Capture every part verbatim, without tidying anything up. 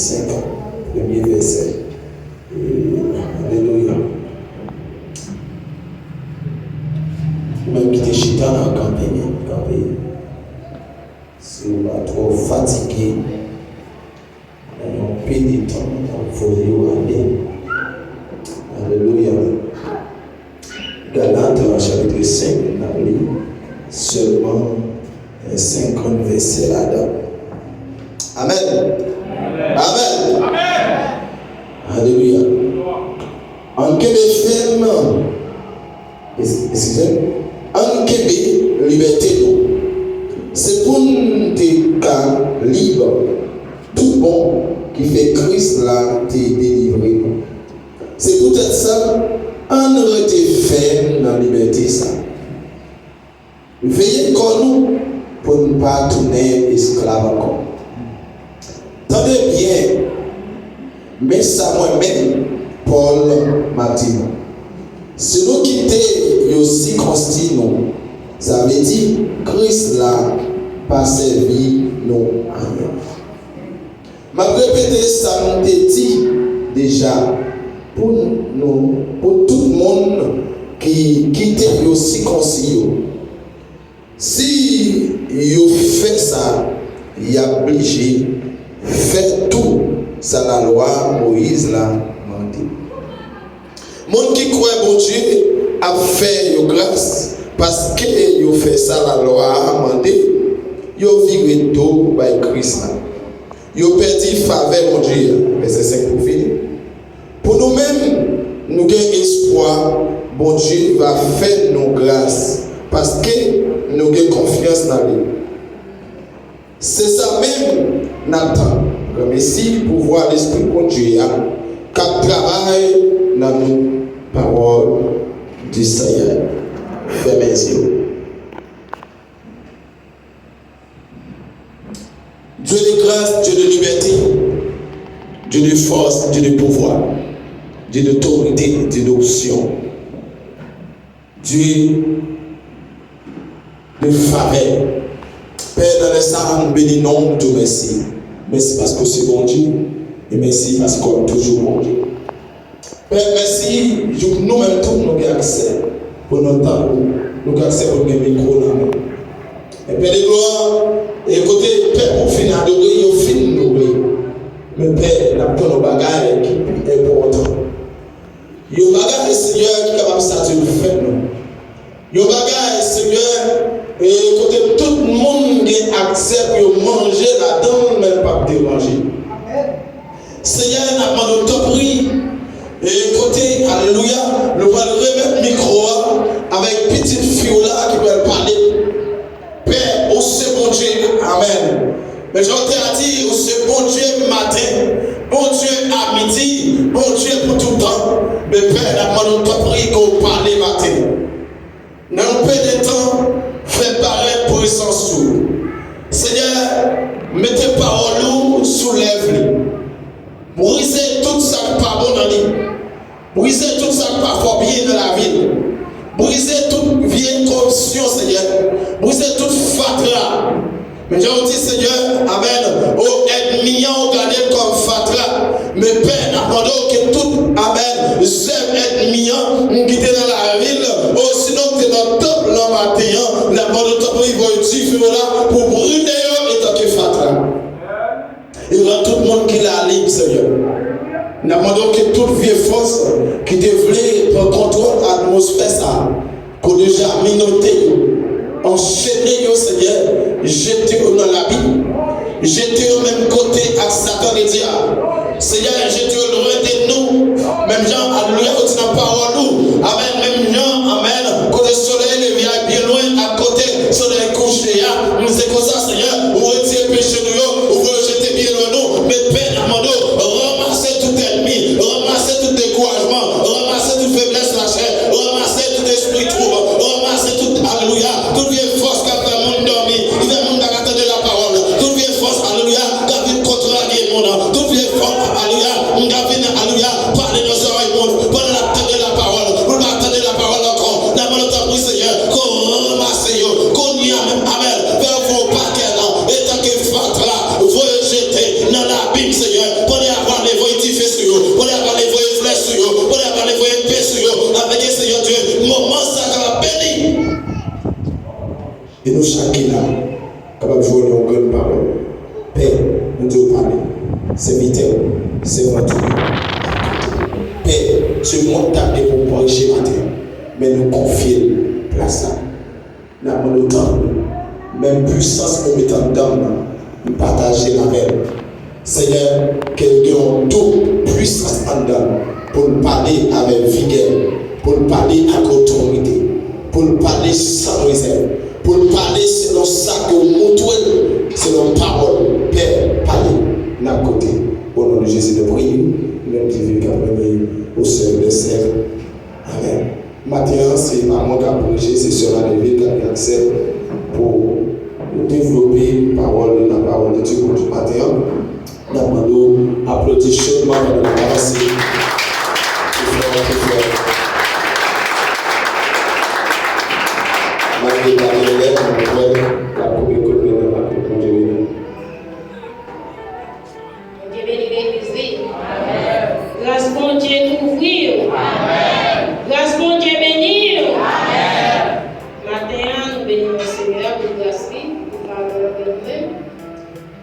senk, premye vèsè. E, alelouya. Ou menm ki te chita la, kanpe, kanpe. Si w pa twò fatige, nan yon pe de tan, m ap voye w ale. Alelouya. Galat, chapit senk, n ap li sèlman, eh, senkant vèsè ladan. Amèn. Amèn. Alelouya. Ann kenbe fèm, es-, eskize m, ann kenbe libète nou. Se pou n te ka lib toubon ki fè Kris la te delivre nou. Se poutèt sa, ann rete fèm nan libète sa. Veye kò nou pou n pa tounen esklav ankò. Tande byen, men sa mwen menm, Pòl, m ap di nou. Si nou kite yo sikonsi nou, sa vle di Kris la pa sèvi nou anyen. M ap repete sa m te di deja pou nou, pou tout moun ki kite yo sikonsi yo. Si yo fè sa, y ap blije fè tou sa lalwa Moyiz la mande. Moun ki kwè Bondye ap fè yo gras paske yo fè sa lalwa a mande, yo vire do bay Kris la. Yo pèdi favè Bondye a. Vèsè senk pou fini. Pou nou menm, nou gen espwa Bondye va fè nou gras paske nou gen konfyans nan li. Se sa menm n ap tann. Granmesi pouvwa Lespri Bondye a k ap travay nan nou. Parole du Seigneur. Fèmen zye w. Dieu de grâce, Dieu de liberté, Dieu de force, Dieu de pouvoir, Dieu d'autorité, Dieu d'option, Dieu de favè. Pè, nan lè sa a, nou beni non w, nou di w mèsi. Mèsi paske w se Bondye, e mèsi paske w ap toujou Bondye. Pè, mèsi, jouk nou menm tou, nou gen aksè pou nou tande w, nou gen aksè pou nou gen mikwo nan men. E Pè de glwa, e kote pèp ou fin adore, yo fin loure. Men Pè, n ap tann yon bagay ki pi enpòtan. Yon bagay, Senyè, ki kapab satisfè nou. Yon bagay, Senyè, e kote tout moun gen aksè pou yo manje ladan l, men l p ap deranje. Senyè, n ap mande w tanpri, e kote, alelouya, nou pral remèt mikwo a avèk pitit fi w la ki pral pale. Pè, ou se Bondye, amèn. Men jan w te a di, ou se Bondye maten, Bondye a midi, Bondye pou tout tan. Men Pè, n ap mande w tanpri ke w pale maten. Nan yon pe de tan, fè parèt prezans ou. Senyè, mete pawòl ou sou lèv li. Brize tout sa k pa bon nan li. Brize tout sa k pa fè w byen nan lavi l. Brize tout vye koripsyon, Senyè. Brize tout fatra. Men jan w di, Senyè, amèn, o ènmi an, ou gade l kòm fatra. Men Pè, n ap mande w ke tout, amèn, zèv ènmi an, m kite nan lavil, osinon ki te nan tanp lan maten an, n ap mande w tanpri voye dife w la pou brile yo etanke fatra. E rann tout moun ki la lib, Senyè. N ap mande w ke tout vye fòs ki te vle pran kontwòl atmosfè sa a, ke w deja menote yo, anchene yo, Senyè, jete yo nan labim, jete yo menm kote ak Satan Ledyab. Senyè, jete yo lwen de nou, menm jan, alelouya, ou di nan pawòl ou, amèn, menm jan, amèn, kote solèy leve a byen lwen ak kote solèy kouche a, men se konsa, Senyè, ou retire peche nou yo, ou voye yo jete byen lwen nou, men Pè, n ap mande w, ranmase tout ènmi, ranmase tout dekourajman, ranmase tout feblès lachè, ranmase tout espri twoub, ranmase tout, alelouya, tout vye fòs k ap fè moun dòmi, ki fè moun pa ka tande lapawòl, tout vye fòs, alelouya, k ap vin kontrarye moun, tout vye fòs, alelouya, k ap vin, alelouya, pale nan zòrèy moun, pandan l ap tande lapawòl, moun pa tande lapawòl ankò, n ap mande w tanpri, Senyè, ke w ranmase yo, kounye a menm, amèn, fè yo fè yon pakèt, etanke fatra, voye jete nan labim, Senyè, Sèvitè w, sèvant ou yo ap koute. Pè, se mond t ap gen pou w korije maten an, men nou konfye l plas la. N ap mande w tanpri, menm pwisans ou met anndan m nan, m pataje l avè l. Senyè, ke l gen yon doub pwisans anndan l pou l pale avèk vigè, pou l pale ak otorite, pou l pale san rezèv, pou l pale selon sa ke w montre l, selon pawòl ou. Pè, pale, n ap koute. O non de Jezi, nou priye, ou menm ki viv, k ap renye o syèk dè syèk. Amèn. Maten an, se pa mwen k ap dirije, se sè Madeville k ap gen aksè pou nou devlope pawòl, lapawòl de Dye pou tout maten an. N ap mande w aplodi chodman pandan n ap avanse. Pi fò, pi fò. Malgre l pa gen lè, mwen kwè l ap koupe kout men nan makèt. Bondye beni. Bondye beni legliz li. Gras Bondye kouvri w. Gras Bondye beni w. Maten an, nou beni non Senyè a pou gras li, pou favè l anvè nou menm.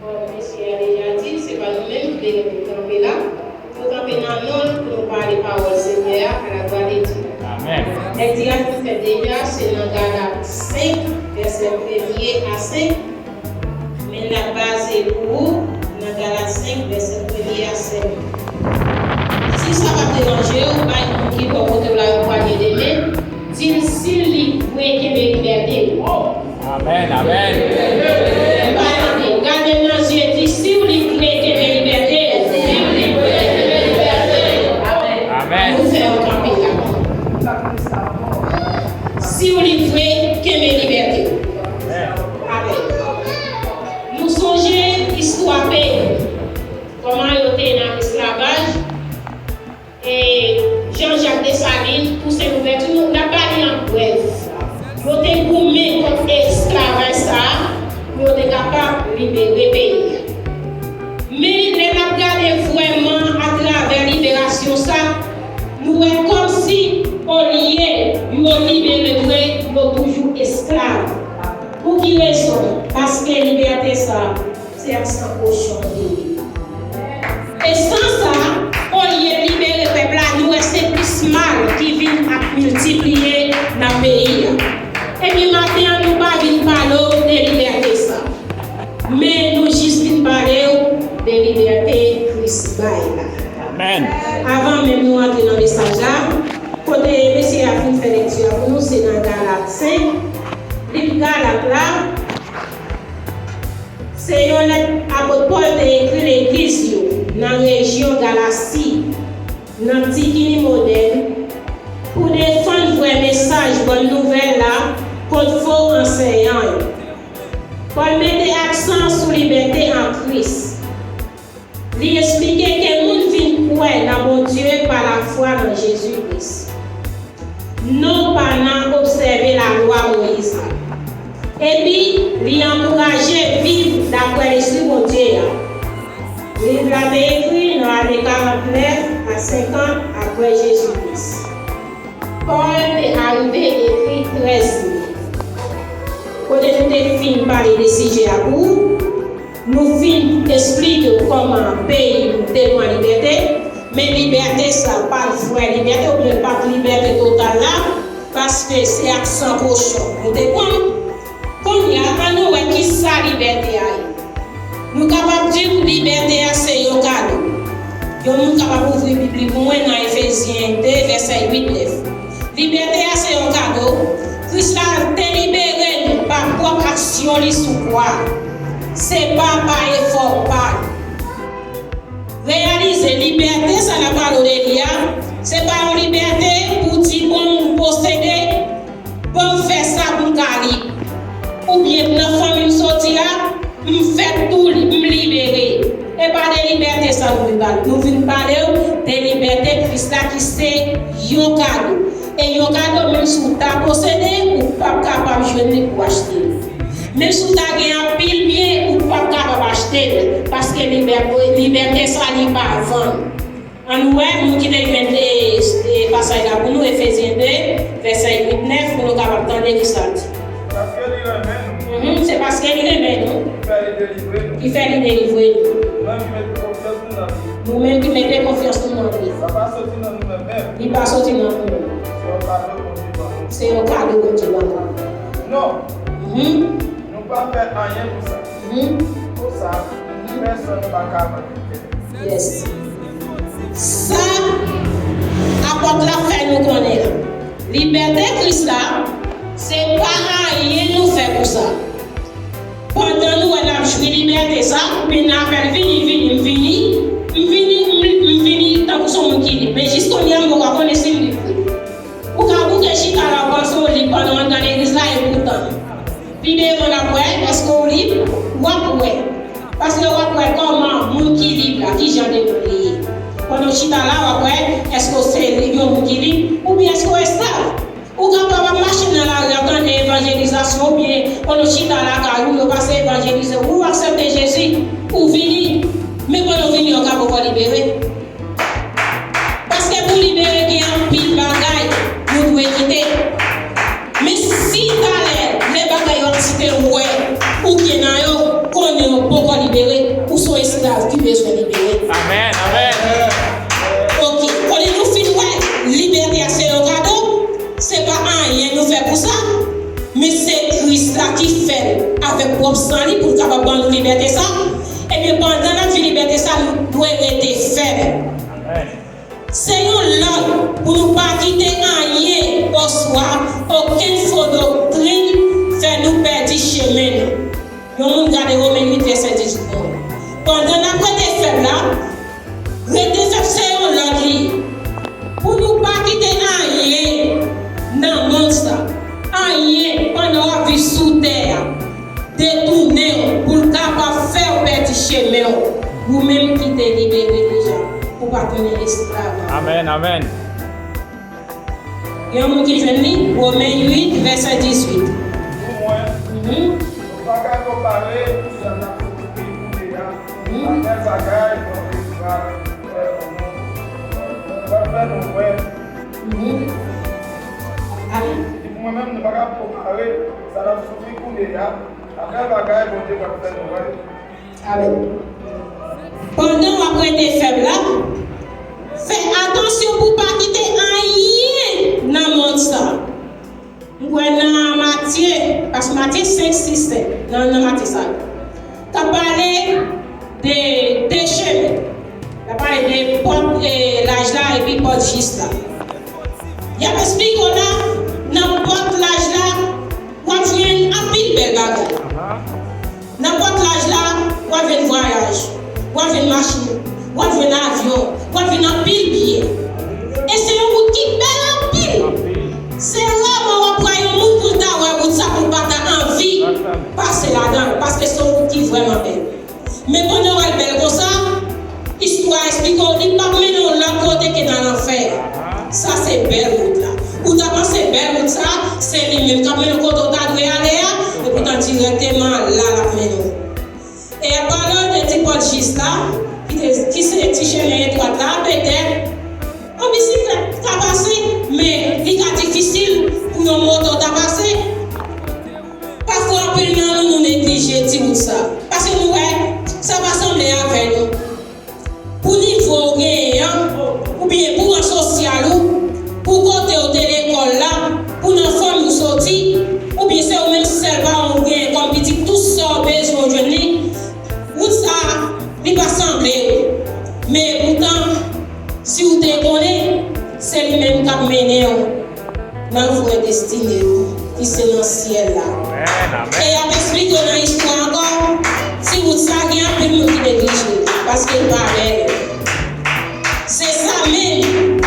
Kòm mesye a deja di, se pa nou menm ki te gen pou kanpe la. Nou kanpe nan non l pou nou pale pawòl Senyè a, à la gloire de Dieu. Amèn. Lèkti a fin fèt deja, se nan Galat senk, vèsè premye a senk. Men n ap baze pou ou nan Galat senk, vèsè premye a sèlman. Si sa pa deranje w, bay moun ki bò kote w la yon pwanye de men, di l si li vre kenbe libète. Amèn, amèn. M pa tande. Gade m nan zye, di si w li vre kenbe libète. Si w li vre kenbe libète. Amèn. Amèn. Nou fè yon kanpe la. Si w li vre kenbe libète. Amèn. Nou sonje istwa peyi nou. Kòman yo te nan esklavaj, e Jean-Jacques Dessalines, Toussaint Louverture, nou, n ap ba li an brèf. Yo te goumen kont esklavaj sa a, pou yo te kapab libere peyi a. Men, lè n ap gade vrèman atravè liberasyon sa, nou wè kòmsi, olye yo libere vre, yo toujou esklav. Pou ki rezon? Paske libète sa, se ak san kochon li ye. E san sa, olye libere pèp la, nou wè se plis mal ki vin ap miltipliye nan peyi a. Epi maten an, nou pa vin pale w de libète sa. Men nou jis vin pale w de libète Kris bay la. Amèn. Avan menm nou antre nan mesaj la, kote mesye a fin fè lekti a pou nou, se nan Galat senk. Liv Galat la, se yon lèt apot Pòl te ekri legliz yo nan rejyon Galasi, nan Tikini modèn, pou defann vrè mesaj bòn nouvèl la kont fo ansèyan yo. Pòl mete aksan sou libète an Kris. Li esplike ke moun vin kwè nan Bondye pa lafwa nan Jezi Kris, non pa nan obsève lalwa Moyiz la. Epi, li ankouraje viv daprè Lespri Bondye a. Liv la te ekri nan ane karant nèf a senkant apre Jezi Kris. Pòl te arive ekri trèz liv. Kote nou te fin pale de sijè a pou ou, nou fin esplike w kòman peyi nou te pran libète, men libète sa pa t vrè libète, oubyen l pa t libète total la, paske se ak san kochon nou te pran l. Kounye a, ann nou wè kisa libète a ye. Nou kapab di libète a se yon kado. Yon moun kapab ouvri Bib li pou mwen nan Efezyen de, vèsè uit, nèf. Libète a se yon kado. Kris la te libere nou pa pwòp aksyon li sou kwa a. Se pa pa efò pa nou. Reyalize, libète sa n ap pale w de li a, se pa yon libète pou di, bon, m posede, ban m fè sa pou m ka lib. Oubyen nan fanmi m soti a, m fèt tou lib, m libere. E pa de libète sa nou vin pale. Nou vin pale w de libète Kris la ki se yon kado. E yon kado, menm si w ta posede, ou p ap kapab jwenn li pou w achte l. Menm si w ta gen anpil byen, ou p ap kapab achte l. Paske libè-, libète sa, li pa vann. Ann wè, moun ki te jwenn, e, e, pasaj la pou nou, Efezyen de, vèsè uit, nèf, pou nou kapab tande kisa l di. Paske li renmen nou. Mhm, se paske li renmen nou. Ki fè li delivre nou. Ki fè li delivre nou. Ou menm ki mete konfyans Nou menm ki mete konfyans nou nan li. Sa pa soti nan nou menm menm. Li pa soti nan nou menm. Se yon kado Bondye ban nou. Se yon kado Bondye ban nou. Non. Mhm. Nou pa fè anyen pou sa. Mhm. Pou sa, mhm, pèsonn pa ka vann li. Yes. Sa apòt la fè nou konnen an. Libète Kris la, se pa anyen nou fè pou sa. Pandan nou wè n ap jwi libète sa, oubyen n ap fè l vini, vini, m vini, m vini, m, m vini tankou se yon moun ki lib. Men jis kounye a, m poko konnen si m lib vre. Ou ka bouke chita la, w panse w lib pandan w anndan legliz la, e poutan. Pi devan n ap wè, èske w lib, w ap wè. Paske w ap wè kòman moun ki lib la, kijan de moun li ye. Pandan w chita la, w ap wè, èske w se yon moun ki lib, oubyen èske w esklav. Ou kapab ap mache nan lari, ap tande evanjelizasyon, oubyen pandan w chita lakay ou, yo pase evanjelize ou, ou aksepte Jezi, ou vini. Men pandan w vini an, w ka poko libere. Paske pou libere, gen anpil bagay nou dwe kite. Men si talè, lè bagay yo ap site ou wè, ou gen nan yo, konnen w poko libere, ou se yon esklav ki bezwen libere. Amèn, amèn. Ok, konnen nou fin wè, libète a se yon kado, se pa anyen nou fè pou sa, men se Kris la ki fè l avèk pwòp san li pou l kapab ban nou libète sa. Ebyen, pandan n ap viv libète sa, nou dwe rete fèm. Amèn. Se yon lòd pou nou pa kite anyen oswa okenn fo doktrin fè nou pèdi chemen nou. Yon moun gade Women uit vèsè dizuit pou mwen. Pandan n ap rete fèm la, rete fèm se yon lòd li. Pou nou pa kite anyen nan mond sa, anyen pandan w ap viv sou tè a, detounen w pou l kapab fè w pèdi chemen w, ou menm ki te libere deja, pou w pa tounen esklav ankò. Amèn, amèn. Gen yon moun ki jwenn li? Women uit, vèsè dizuit. Pou mwen, mhm, nou pa ka konpare sa n ap soufri kounye a, mhm, avèk bagay Bondye pral fè pou nou. Pral fè nou wè. Mhm. Amèn. Li di pou mwen menm, nou pa ka konpare sa n ap soufri kounye a avèk bagay Bondye pral fè nou wè. Amèn. Pandan w ap rete fèb la, fè atansyon pou w pa kite anyen nan mond sa. M kwè nan Matye, paske Matye senk, sis, sèt, nan, nan Matye sa yo, t ap pale de de chemen. L ap pale de pòt, eh, laj la epi pòt jis la. Y ap esplike w la, nan pòt laj la, w ap jwenn anpil bèl bagay. Nan pòt laj la, w ap jwenn vwayaj, w ap jwenn machin, w ap jwenn avyon, w ap jwenn anpil byen. E se yon wout ki bèl anpil. Se rèman w ap wè yon moun pou l ta wè wout sa pou l pa ta anvi pase ladan l, paske se yon wout ki vrèman bèl. Men pandan w wè l bèl konsa, istwa a esplike w li p ap mennen w lòt kote ke nan lanfè a. Sa se bèl wout la. Ou ta panse bèl wout sa, se li menm k ap mennen w kote w ta dwe ale a, epoutan dirèkteman la l ap mennen w. E a pale w de ti pòt jis la, ki te, ki se ti chemen etwat la, petèt, yon bisiklèt ka pase, men li ka difisil pou yon moto ta pase. Pafwa, anpil nan nou, nou neglije ti wout sa. Paske nou wè, sa pa sanble avè nou. Pou nivo w genyen an, oubyen pou ran sosyal ou, pou kote w te lekòl la, pou nan fanmi w soti, oubyen se ou menm sèl paran w genyen kòm pitit, tout sa w bezwen w jwenn li. Wout sa, li pa sanble w. Men epoutan, si w te konnen, se li menm k ap mennen w nan vrè destine w, ki se nan syèl la. Amèn, amèn. E y ap esplike w nan istwa ankò, ti wout sa gen anpil moun ki neglije l, paske l pa bèl. Se sa menm,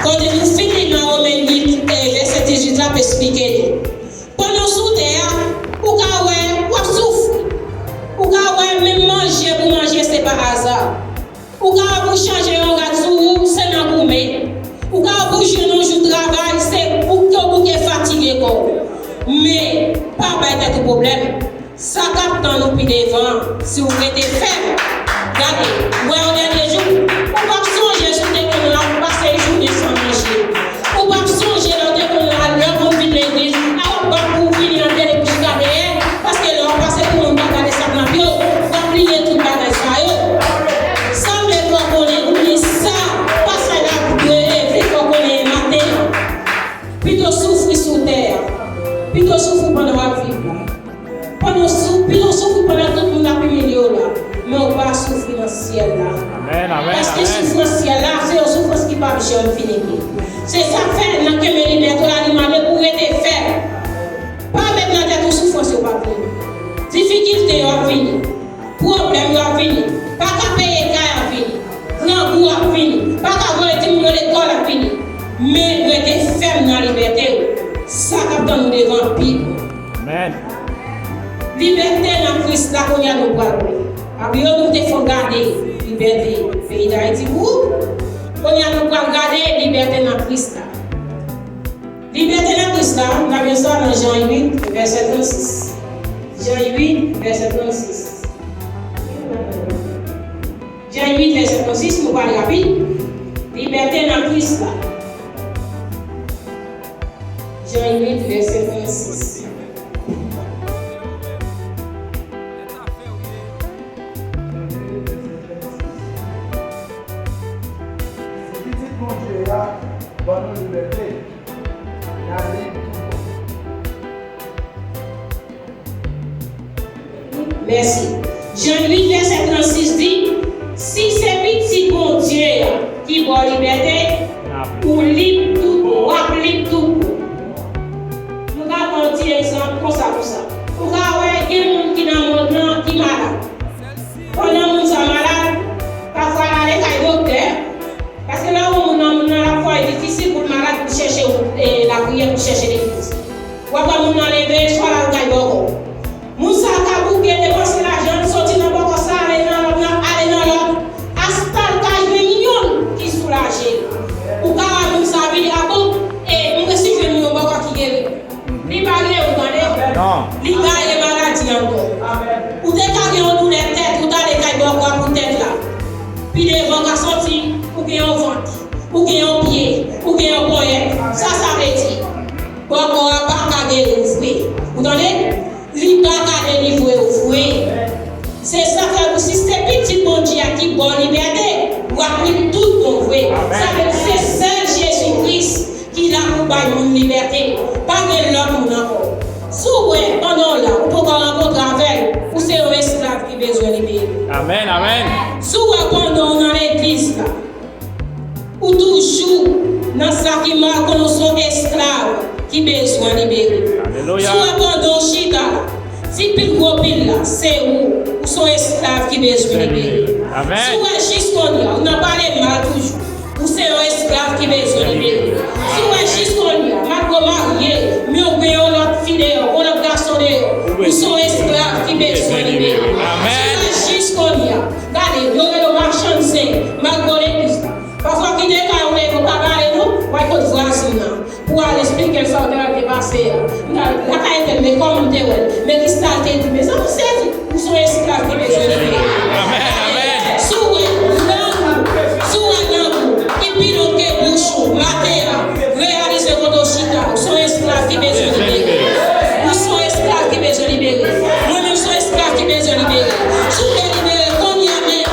kote nou fin li nan Women uit, e vèsè dizuit la ap esplike nou. Pandan w sou tè a, ou ka wè, w ap soufri. Ou ka wè, menm manje pou manje, se pa aza. Ou ka wè pou chanje yon rad sou ou, se nan goumen. Ou ka wè pou jwenn yon jou travay, se ou ke w bouke fatige kò w. Men, pa bay tèt ou pwoblèm. Sa k ap tann ou pi devan, si w rete fèm. Gade, wè yon dènye jou, ou p ap sonje si w te konn ap pase jounen san manje. Ou p ap sonje lè w te konn al lè moun vin legliz, a w ap bat pou w vini antre legliz jika dèyè, paske lè w ap pase pou moun pa gade sa k nan pye w, w ap bliye tout bagay sa yo. Sa m vle fè w konnen, Pito w soufri pandan w ap viv la. Pandan w sou, pito w soufri pandan tout moun ap imilye w la. Men w pa soufri nan syèl la. Amèn, amèn, amèn. Paske soufrans syèl la, se yon soufrans ki p ap janm fini. Se sa k fè, nan kenbe libète w la, li mande pou w rete fèm. Pa met nan tèt ou soufrans yo p ap vini. Difikilte yo ap vini. Pwoblèm yo ap vini. Pa ka peye kay ap vini. Grangou ap vini. Pa ka voye timoun yo lekòl ap vini. Men rete fèm nan libète w. Sa k ap tann ou devan pi bon. Amèn. Libète nan Kris la, kounye a nou pral wè. Pabliye nou te fon gade libète peyi Dayiti pou ou. Kounye a nou pral gade libète nan Kris la. Libète nan Kris la, n ap jwenn sa nan Jan uit, vèsè trannsis. Jan uit, vèsè trannsis. Jan uit, vèsè trannsis, nou pral rapid. Libète nan Kris la. Jan uit, vèsè trannsis. Si Pitit Bondye a ban nou libète, n a lib toubon. Mèsi. Jan uit, vèsè trannsis di, si se Pitit Bondye a ki ba w libète, ou lib tout, w ap lib tout bon. Nou ka pran yon ti egzanp konsa, konsa. Ou ka wè gen moun ki nan mond lan ki malad. Pandan moun sa malad, pafwa l ale kay doktè, paske lè w wè moun nan, moun nan l ap fè l difisil pou l malad pou l chèche, e, lapriyè, pou l chèche legliz. W ap wè moun nan leve, swa l al kay bòkò. Moun sa a ka bouke depanse lajan l, soti nan bòkò sa, ale nan lòt, nan, ale nan lòt, asta l ka jwenn yonn ki soulaje l. Ou ka wè moun sa a vini, a bon, e, m resi jwenn yon bòkò ki geri. Li pa gen ou tande. Non. Li gaye maladi ankò. Ou te ka gen yon doulè tèt, ou t ale kay bòkò pou tèt la. Pi devan ka soti, ou gen yon vant, ou gen yon pye, ou gen yon ponyèt. Sa sa vle di? Bòkò a pa ka geri ou vre. Ou tande? Li pa ka delivre ou vre. Se sa fè pou si se Pitit Bondye a ki ba w libète, w ap lib tout bon vre. Amèn. Sa vle di se sèl Jezi Kris ki la pou bay moun libète. Pa gen lòt moun ankò. Si w wè, pandan w la, ou poko rankontre avè l, ou se yon esklav ki bezwen libere. Amèn, amèn. Si w wè, pandan w nan legliz la, ou toujou nan sa ki mal, konnen w se yon esklav ki bezwen libere. Alelouya. Si w wè, pandan w chita la, ti pil gwo pil la, se ou, ou se yon esklav ki bezwen libere. Amèn. Si w wè jis kounye a, ou nan pale mal toujou, ou se yon esklav ki bezwen libere. Si w wè jis kounye a, malgre w marye, men w gen yon lòt fi deyò, yon lòt gason deyò, ou se yon esklav ki bezwen libere. Amèn. Si w wè jis kounye a, gade, yo rele w machann zen, malgre w legliz la. Pafwa w kite kay ou, ou pa pale non, w al kot vwazen nan. Pou al esplike l sa w te wè l te pase a. M t al lakay entèl, men kòman m te wè l. Men kisa l te di. Mezanmi, m sezi. Ou se yon esklav ki bezwen libere. Amèn, amèn. Si w wè nan ou, si w wè nan ou, ki pi long ke bouch ou, maten an, reyalize kote w chita, ou se yon esklav ki bezwen libere. Ou se yon esklav ki bezwen libere. Mwen menm, se yon esklav ki bezwen libere. Si w vle libere, kounye a menm.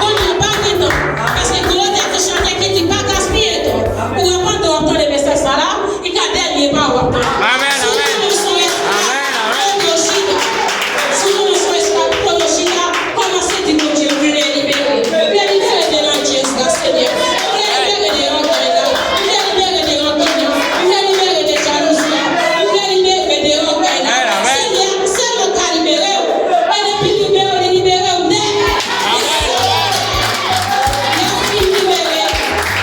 Kounye a, pa gen tan. Paske gen yon tèks ki chante ki di, pa gaspiye tan. Ou wè, pandan w ap tande mesaj sa la, li ka dènye pawòl w ap tande. Amèn, amèn. Si w konnen w se yon esklav, kote w chita. Si w konnen w se yon esklav, kote w chita, kòmanse di Bondye, m vle libere. M vle libere de landjez la, Senyè. M vle libere de ògèy la. M vle libere de rankin nan. M vle libere de jalouzi a. M vle libere de ògèy la. Amèn, amèn. Senyè, sèl ou ka libere w. E depi libere w, li libere w nèt. Amèn. Lè w fin libere,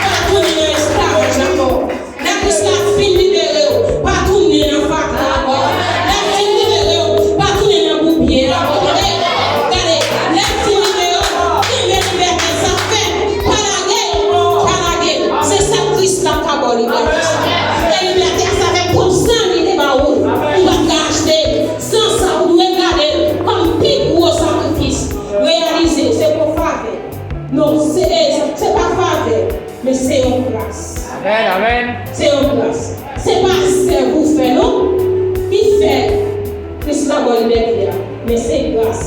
pa tounen nan esklavaj ankò. Lè Kris la fin libere w, pa tounen nan fatra ankò. Lè l fin libere w, pa tounen nan boubye a ankò. Tande, gade, lè l fin libere w, kenbe libète sa fèm, pa lage l, pa lage l. Se sèl Kris la k ka ba w libète sa. E libète a, se avèk pwòp san li te ba ou, ou p ap ka achte l. San sa, ou dwe gade l kòm pi gwo sakrifis. Reyalize, se pou favè. Non, se, se pa favè. Men se yon gras. Amèn, amèn. Se yon gras. Se pa zèv ou fè non ki fè Kris la ba w libète a, men se gras.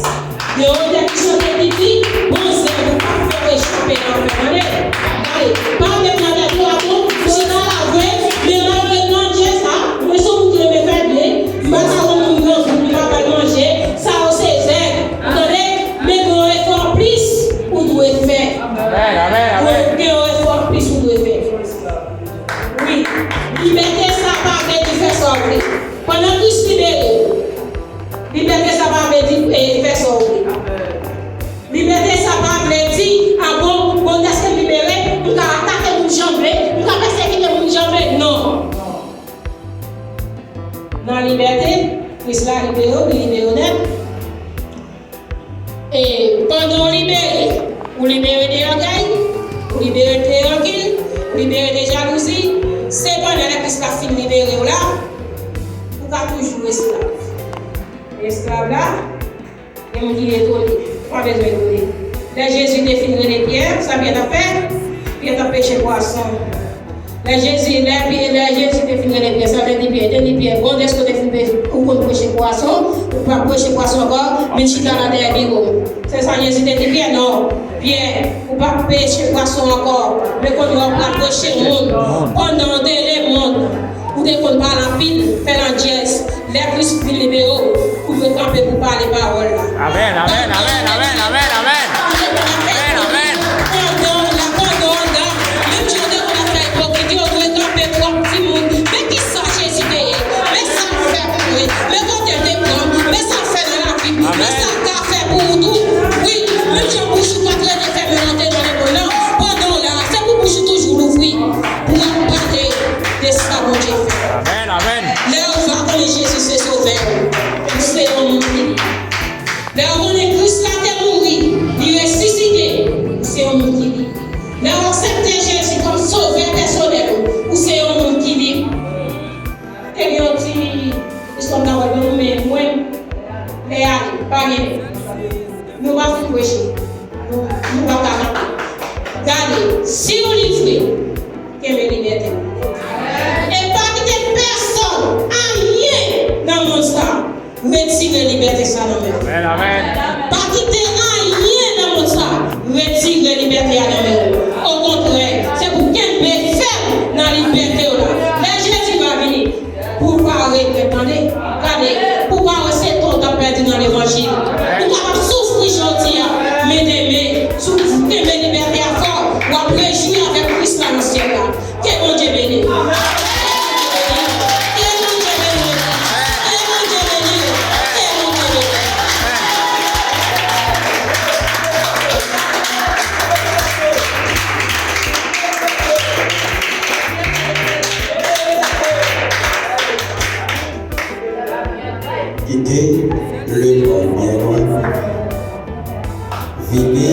Gen yon tèks ki chante ki di, bon zèv ou pa fè w echape nan fè. Tande, tande, pa met nan tèt ou a bon, chita la vre, men malgre landjez la, mwen se yon moun ki renmen fè byen, Libere w, li libere w nèt. E pandan w libere, ou libere de ògèy, ou libere de rankil, ou libere de jalouzi. Sepandan, lè Kris la fin libere w la, ou ka toujou esklav. Esklav la, gen moun ki etone. Ou pa bezwen etone. Lè Jezi te fin rele Pyè, sa Pyè t ap fè? Pyè t ap peche pwason. Lè Jezi, lè Pyè, lè Jezi te fin rele Pyè, sa l te di Pyè? Te di Pyè, "Bon, èske w te fin pe-, ou konn preche pwason? Ou p ap preche pwason ankò, vin chita la dèyè biwo m." Se sa Jezi te di Pyè? Non. Pyè, ou p ap preche pwason ankò, men kounye a w pral preche moun. Pandan w te lemonn, ou te konn pale anpil, fè landjès. Lè Kris vin libere w, ou dwe kanpe pou pale pawòl la. Amèn, amèn, amèn, amèn, amèn, amèn. Amèn, amèn. Pandan w la, pandan w la, menm jan w te konn ap fè ipokrit yo, ou dwe kanpe pou w ap di moun, men kisa Jezi te ye, men sa l fè pou mwen, men kote l te pran m, men sa l fè nan lavi m, men sa l ka fè pou ou tou. Wi, menm jan bouch ou pa t rete fèmen nan te nan lemonn nan, pandan w la, se pou bouch ou toujou louvri, pou w ap pale de sa Bondye fè. Amèn, amèn. Lè w va konnen Jezi se Sovè w, ou se yon moun ki lè w konnen Kris la te mouri, li resisite, ou se yon moun ki lib. Lè w aksepte Jezi kòm Sovè pèsonèl ou, ou se yon moun ki lib. Te gen yon ti istwa m ta konte nou, men mwen, lè y ale, pa gen. Nou pa fin preche. Nou, nou pa ka kanpe. Gade, si w livre, kenbe libète w. E pa kite pèsòn, anyen nan mond sa, retire libète sa nan men w. Amèn, amèn. Pa kite anyen nan mond sa retire libète a nan men w. Okontrè, se pou kenbe fèm nan libète w la. Lè Jezi va vini, pou w pa regrèt, tande, gade, pou w pa wè se tan w t ap pèdi nan levanjil. Ou kapab soufri jodi a, men demen, si w kenbe libète a fò, w ap rejwi avèk Kris la nan syèl la. Ke Bondye beni w. Ke Bondye beni w. Ke Bondye beni w. Ke Bondye beni w. Kite lemonn byen lwen. Vini,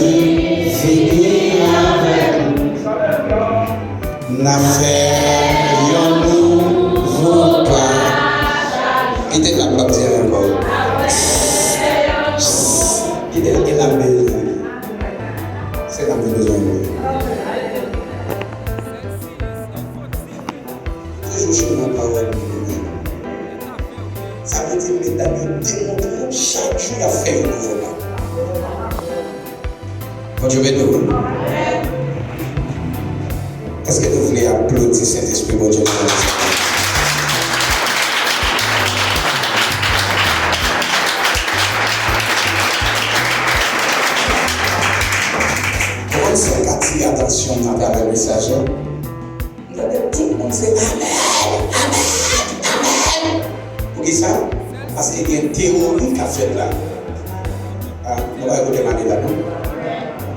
vini avè m. N a fè yon nouvo pa. Kite l la, m p ap di anyen ankò. Kite l, kite l la, m bezwen. Se la m bezwen. Toujou chèche nan pawòl li menm. Sa vle di, medam yo demontre w chak jou y ap fè yon nouvo pa. Bondye beni w. Èske nou vle aplodi Sentespri Bondye nan sa? Ou konn sa k atire atansyon m nan atravè mesaj la? M tande tout moun se amèn, amèn, amèn. Poukisa? Paske gen teyori k ap fèt la. Ah, nou pa koute m ale la, non?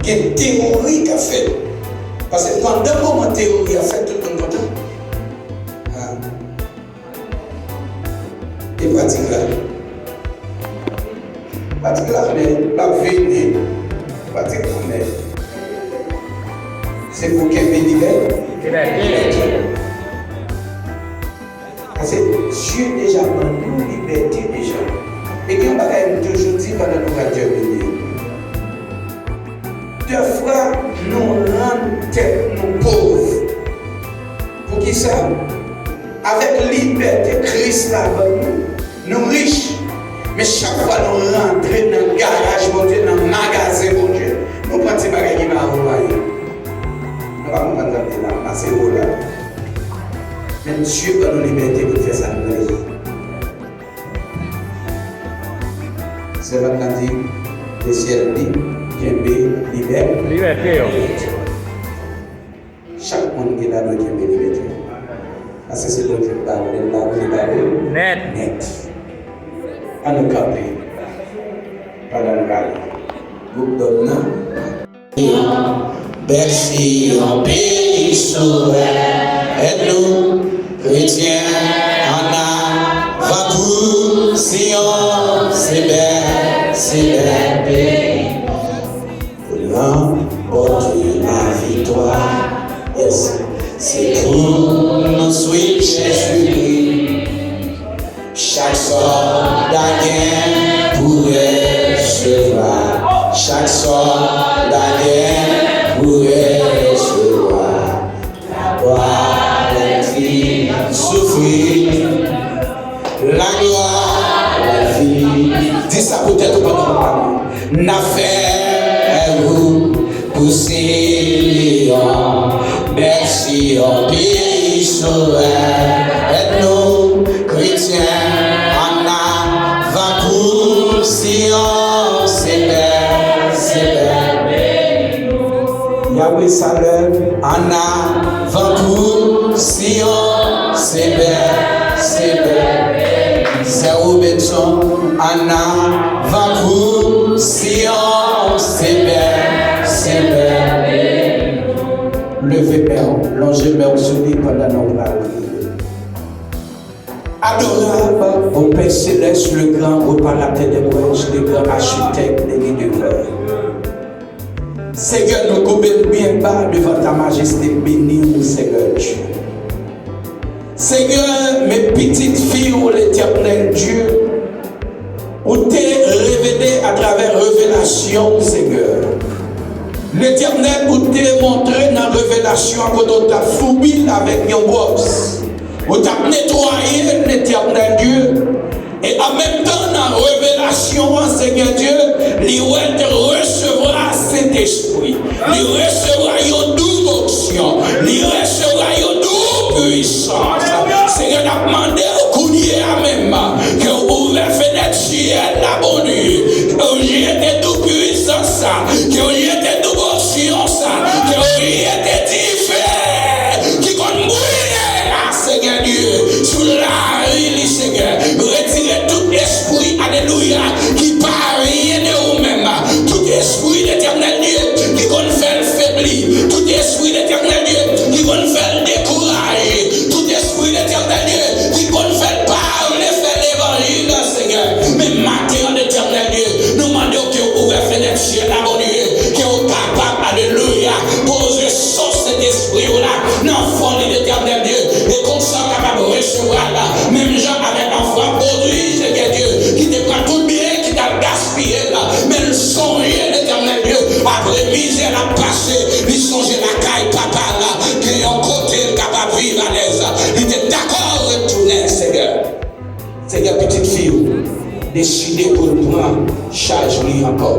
Gen teyori k ap fèt. Paske pandan moman teyori a fèt, tout moun kontan. Ah. E pratik la? Pratik la, men, l ap vini. Pratik la, men, se pou kenbe libè-, libète. Paske Dye deja ban nou libète deja. E gen yon bagay m toujou di pandan nou pral tèmine. Dèfwa, nou rann tèt nou pòv. Poukisa? Avèk libète Kris la ban nou, nou rich. Men chak fwa nou rantre nan garaj Bondye, nan magazen Bondye, nou pran ti bagay ki pa vo anyen. Nou pa konprann sa m di la, pase vo la. Men Dye ban nou libète pou n fè sa nou vle. Sèvant lan di, Lesyèl di, kenbe libè-, libète yo. Chak moun ki la dwe kenbe libète yo. Paske se Bondye ki ba ou, lè l ba ou, li ba ou nèt. Nèt. Ann nou kanpe. Pandan nou pale. Gwoup dòm nan. Bèl Siyon, peyi sou wè, èd nou, kretyen, ann avan pou Siyon. Pou ranpòte laviktwa. Yes. Se pou nou swiv Jezikri. Chak sòlda gen pou resevwa. Chak sòlda gen pou resevwa. Laglwa lè l fin soufri. Laglwa lè l fin. Di sa pou tèt ou pandan w pale. N ap fè wou pou Siyon. Mèsi anpil, Sovè nou, kretyen, annavan pou Siyon, Senyè, Senyè. Yahweh Salem, annavan pou Siyon, Senyè, Senyè. Sè Robinson, annavan pou Siyon, Senyè, Senyè. Leve men w, lonje men w sou li pandan nou pral priye. Adorable, ô Père céleste, le grand réparateur des brèches, le grand architecte de l'univers. Senyè, nou koube nou byen ba devan ta majeste beni w, Senyè Dye. Senyè, men pitit fi w, Letènèl Dye, ou te revele atravè revelasyon w, Senyè. Letènèl, ou te montre nan revelasyon an kote w t ap foubi l avèk yon bwòs. Ou t ap netwaye l, Letènèl Dye. E an menm tan, nan revelasyon an, Senyè Dye, li wè l te resevwa Sentespri. Li resevwa yon doub onksyon. Li resevwa yon doub pwisans. Senyè, n ap mande w kounye a menm ke w ouvè fenèt syèl la, Bondye. Ke w jete doub pwisans sa. Ke w jete doub onksyon sa. Ke w jete dife ki konn brile la, Senyè Dye, sou lavi li, Senyè. Retire tout espri, alelouya, ki pa vyen de ou menm. Tout espri, Letènèl Dye, ki konn fè l febli. Tout espri, Letènèl Dye, ki konn fè l dekouraje. Tout espri, Letènèl Dye, ki konn fè l pa vle fè levanjil la, Senyè. Men maten an, Letènèl Dye, nou mande w ke w ouvè fenèt syèl la, Bondye, ke w kapab, alelouya, poze son Sentespri w la nan fon li, Letènèl Dye, e konsa w kapab resevwa l, menm jan avèk anfan pwodui, Senyè Dye, ki te pran tout byen, ki t al gaspiye l, men l sonje, Letènèl Dye, apre mizè l ap pase, li sonje lakay papa l, gen yon kote l kapab viv alèz, li te dakò retounen, Senyè. Senyè, pitit fi w deside pou l pran chaj li ankò,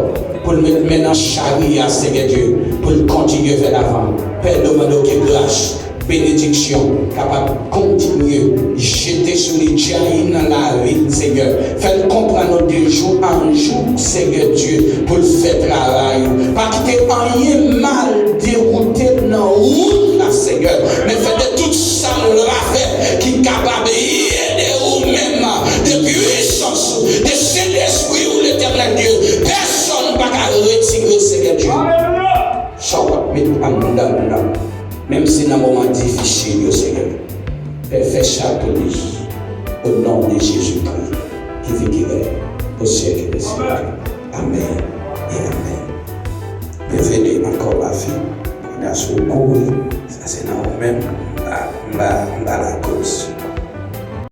pou l met men nan chari a, Senyè Dye, pou l kontinye vè lavan. Pè, nou mande w ke gras, benediksyon kapab kontinye jete sou li, djayi nan lavi l, Senyè. Fè l konprann ou de jou an jou, Senyè Dye, pou l fè travay ou. Pa kite anyen mal dewoute l nan wout la, Senyè. Men fè de tout sa l va fè ki kapab ede ou menm, de pwisans ou, de Sentespri ou, Letènèl Dye. Pèsonn pa ka retire, Senyè Dye. Sa w ap met anndan l la, menm si nan moman difisil yo, Senyè. Pè, fè sa pou li. O non de Jezikri, ki viv, ki règne pou syèk e syèk. Amèn e amèn. Byenveni ankò, lavi. Kounye a, si w kouri, sa se nan ou menm. M pa, m pa, m pa lakoz.